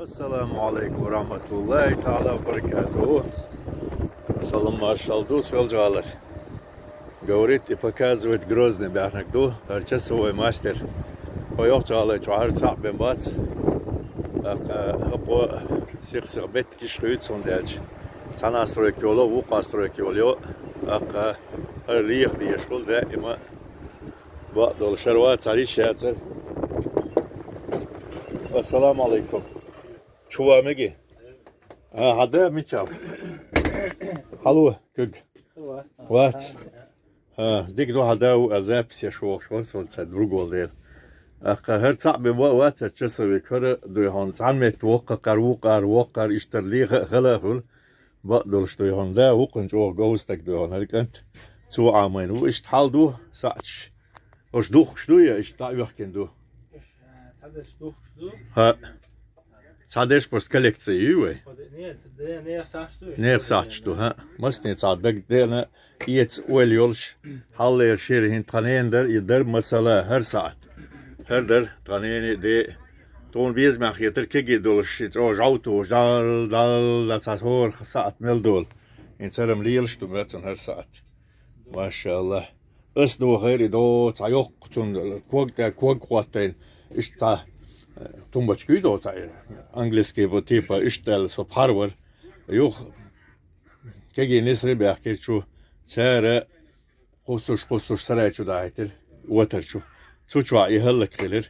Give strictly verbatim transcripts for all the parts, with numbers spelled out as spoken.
Ассаламу Ӏалайкум ва рахьматуллахӀи таӀала ва баракатухӀу. Салам-маршал ду, соьлжа гӀалаш. Говорит и показывает Грозный баьхнаг ду, хӀара часовой мастер. Хьо йоккхача гӀалай чу хӀара цхьаъ бен бац. ТӀаккха хӀокхо сих-сиха меттигаш хуьйцу хӀунда аьлча, цхьана стройка йолу, вукхо стройка йолу йо. ТӀаккха хӀара леха дезаш хуьлу даима. Бакъдолуш хӀара вацахьара йиш яцара. Ассаламу Ӏалайкум. Чу ван меги? А, хьан да мича ву? Хьало, куьг. Вац. А, дика ду, хьан да ву, а, запись еш вогӀуш вара со, ца другол дела. ТӀаккха хӀара цхьаъ бен ва-, вацара часовик, хӀара дуй хьуна, цхьана метта воккхакхара, вукхара, воккхара, иштта леха а, хала а хуьлу. Бакъдолуш дуй хьуна, да, вукхунна чӀогӀа говза стаг дуй хьуна, хӀара кӀант. Цо Ӏамийна ву, иштта хьал ду, саьӀаташ. Уьш духкуш ду я иштта дӀа а оьхкина ду? Цхьадерш духкуш ду. ХӀаъ. Цхьадерш просто коллекция ю вай? Кхо де-, не, ца де-, нехан сахьташ ду уьш? Нехан сахьташ ду, хӀаъ. Масане цхьа дагадеана, эца ойла йолуш, хьаллера шира хӀинца тхан ненан дара, и дара масала, хӀара сахьт. ХӀара дара тхан ненан а, ден а. Тхуна безамехь хетара кегий долуш, ши чӀогӀа жӀов тухуш, дал, дал, дал, цхьа хӀора сахьт мел долу. ХӀинца хӀара-м лелаш ду моьттан хӀара сахьт. Машаллах. Ас дохийра и до цхьа йоккха цунна ког тӀе ког хӀоттийна. Иштта цхьа, э, тумбочка ю до цхьа, э, английский бу типа, иштта аьлла, со пхьар вара. Юха кегий несаре баьхкира чу. Цара кхуссуш, кхуссуш сарай чу дахьийтира, отар чу. Цу чохь и хӀаллакьхилира.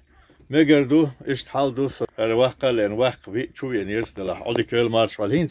Мегар ду, иштта хьал ду, со хӀара ваккха а лаьцна, ваккха виъ чу веанера аса делахь. Ӏодика йойла, марша вала. ХӀинца